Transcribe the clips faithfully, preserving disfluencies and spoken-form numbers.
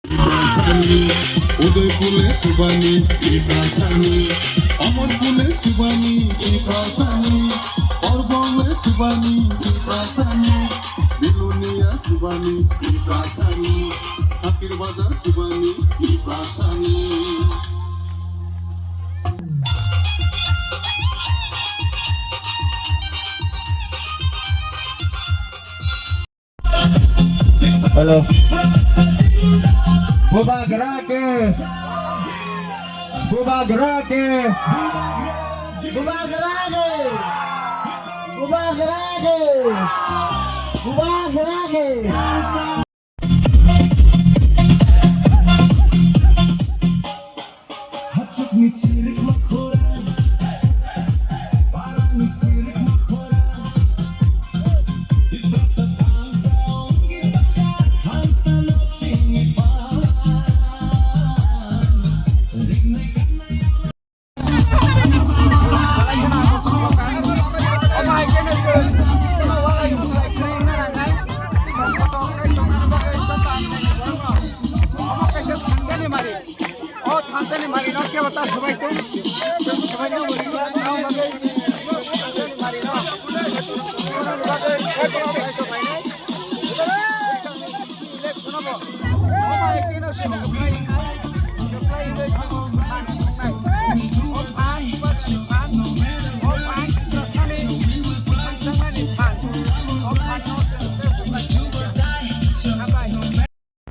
Tiprasani, Udaipur le Subani, Tiprasani, Amarpur le Subani, Tiprasani, Orbong le Subani, Tiprasani, Belonia Subani, Tiprasani, Sapir Bazar Subani, Tiprasani. Hello. Bubagra ke. Bubagra ke. Bubagra ke. Bubagra ke. Bubagra ke. O thansani mari no kebo ta subai tong. Subai tong, subai tong, subai tong, mari no.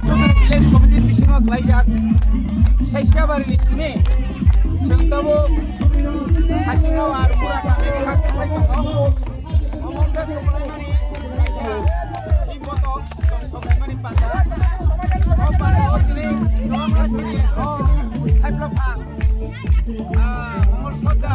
Chudri Village Committee bisingo khlaijak Saisiabari ni simi chwng tabuk Hasingao ar Pura kami bwkhak thanglai tongo. Omo wngkha kwplaimani kaisa ring botok tongthok rimani panda. O panda o tini kwbangma chini o thaipla phang, ah, Mongol Sodda.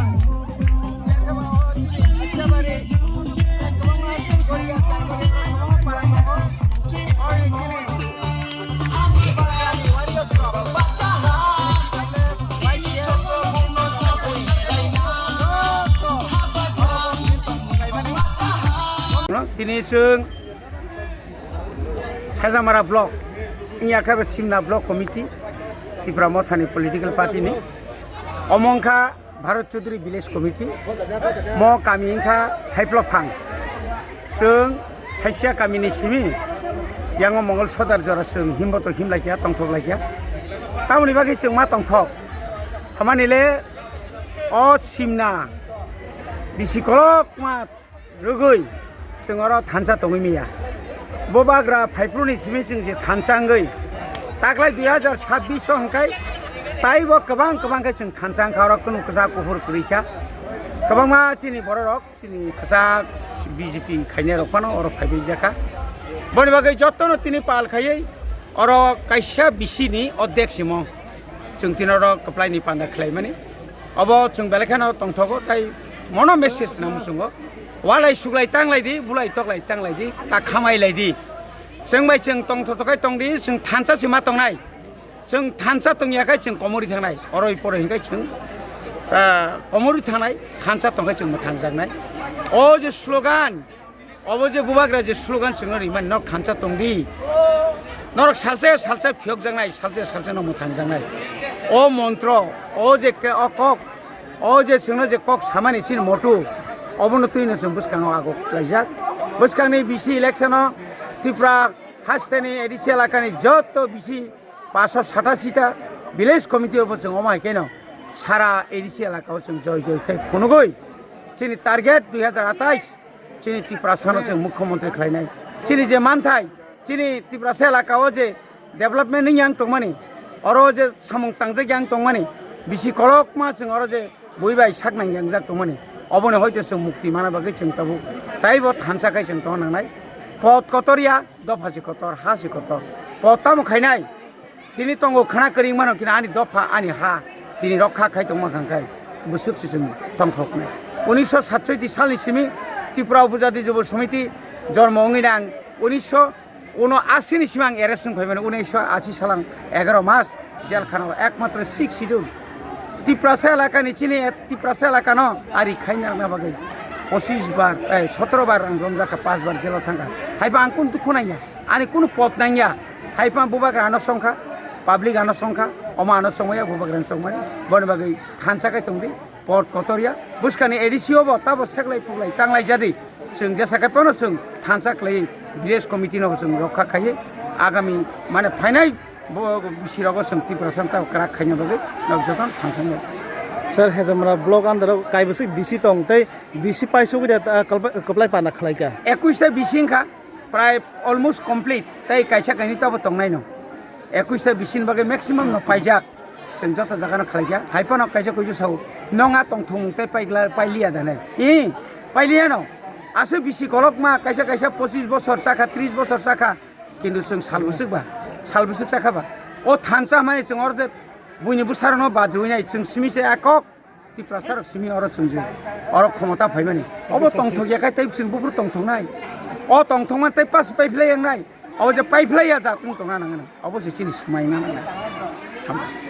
Tini chwng Hajamara block, wngya khe bo Simna block committee, Tipra Mothani political party ni. Omo wngkha Bharat Chaudhary Village Committee, mo kami wngkha Thaiplok Phang. Chwng Saisia kamini simi, yango Mongol Sodar jora chwng himboto himlaikya, tongthok laikya. Tamoni bagwi chwng ma tongthok. Hamani le o Simna bisi kolokma rwgwi chwng oro thansa tongwi manya. Bubagra phaiphru ni simi chwng je thansa wngwi taklai dui hajar sabbish o hwnkhe taibo kwbang kwbang khe chwng thansa wngkha, oro kunu kwchak kuphur kwrwi kha. Kwbangma chini bororok, chini kwchak B J P khainai rok phano oro phaibai jakha. Boni bagwi jotono tini pal khaiwi oro kaisa bisi ni odek simo chwng tini oro kwplai ni panda khlaimani. Obo chwng belai kheno tongthogo, tai mono message na muchungo. Walai suglai tanglai di, bulai toklai tanglai di, ta khamai lai di. Chwng bai chwng tongthotok khai tong di, chwng thansa se ma tongnai. Chwng thansa tongya khai chwng komori thangnai. Oroi poroi hinkai chwng, ah, komori thangnai, thansa tongkhai chwng mwthangjaknai. O je slogan, obo je bubagra je slogan chwngno rimani, norok thansa tongdi. Norok salsa salsa phiyokjaknai, salsa salsa no mwthangjaknai. O montro, o je ke, o kok, o je chwngno je kok samani chini motu, obono twino chwng bwskango ago klaijak. Bwskangni bisi election o Tripura hasteni A D C elakani joto bisi paanshsho satasi ta village committee o bo chwng omo hai kheno sara A D C elaka o chwng joi joi khe phunugwi chini target dui hajar atais chini Tiprasa no chwng mukhyamantri khlainai. Chini je manthai, chini Tiprasa elaka o je development wng yang tongmani, oro je samung tangjak yang tongmani, bisi kolokma chwng oro je bui bai sak nang yang jak tongmani, oboni hoito chwng mukti mana bagwi chwng tabuk taibo thansa khai chwng tongna nangnai. Pot kotor ya, dopha se kotor, ha se kotor. Pot tamo khainai? Tini tongo khna kwrwng mano kina ani dopha, ani ha, tini rokha khai tongma kha khai bwswk se chwng tongthoknai. Unisho satsoiti salni simi Tripura Upajati Jubo Samiti jormo wngwi nang unisho uno asi ni simi ang arrest wng phaimani, unisho asi salang egaro mas jel khana o ekmatro six schedule Tiprasa elakani chini Tiprasa elakano ari khaina bagwi. Pochis bar, eh, sotoro bar ang romjakha, pas bar jelo thangkha. Haiba ang kun dukhu nangya, ani kunu pot nangya. Haiba bubagra ano songkha, public ano songkha, oma ano songmaya, bubagra ano songmaya. Boni bagwi thansa khe tongdi, pot kotorya. Buskani A D C obo tabo seklai puklai tanglai jadi. Chwng jesa khe phano chwng thansa khlai village committee no chwng rokha khaiwi agami mane phainai bo bisi rogo chwng Tiprasa ta kwrak khaina bagwi nok jotono thansa nai. Sir, Hejamra block under o kaibwswk B C tong tei B C paisugwi da, ah, kwplai, kwplai pana khlaika. Ekwis ta B C wngkha, prai almost complete, tei kaisa kainwi tabo tongnai no. Ekwis ta B C ni bagwi maximum no paijak, chwng joto jaga no khlaikha. Hai phano kaisa kuisu sao, nong a tongthung tei paigla-, pailiya da nai. I, pailiya no. Aswk B C kolokma, kaisa kaisa pochis bosor chakha, tris bosor chakha, kintu chwng sal bwswk ba, sal bwswk chakha ba. O thansa hwnmani chwng oro je buini bwsarokno badrwi nai, chwng simi se a kok Tiprasa rok simi oro chwng je, oro khomota phaimani. Obo tongthok ya khai tei chwng buphuru tongthok nai. O tongthokma tei pas paiphlai yang nai. Obo je paiphlai ya ja kung tongna nang nai. Obo se chini swmai na nang nai.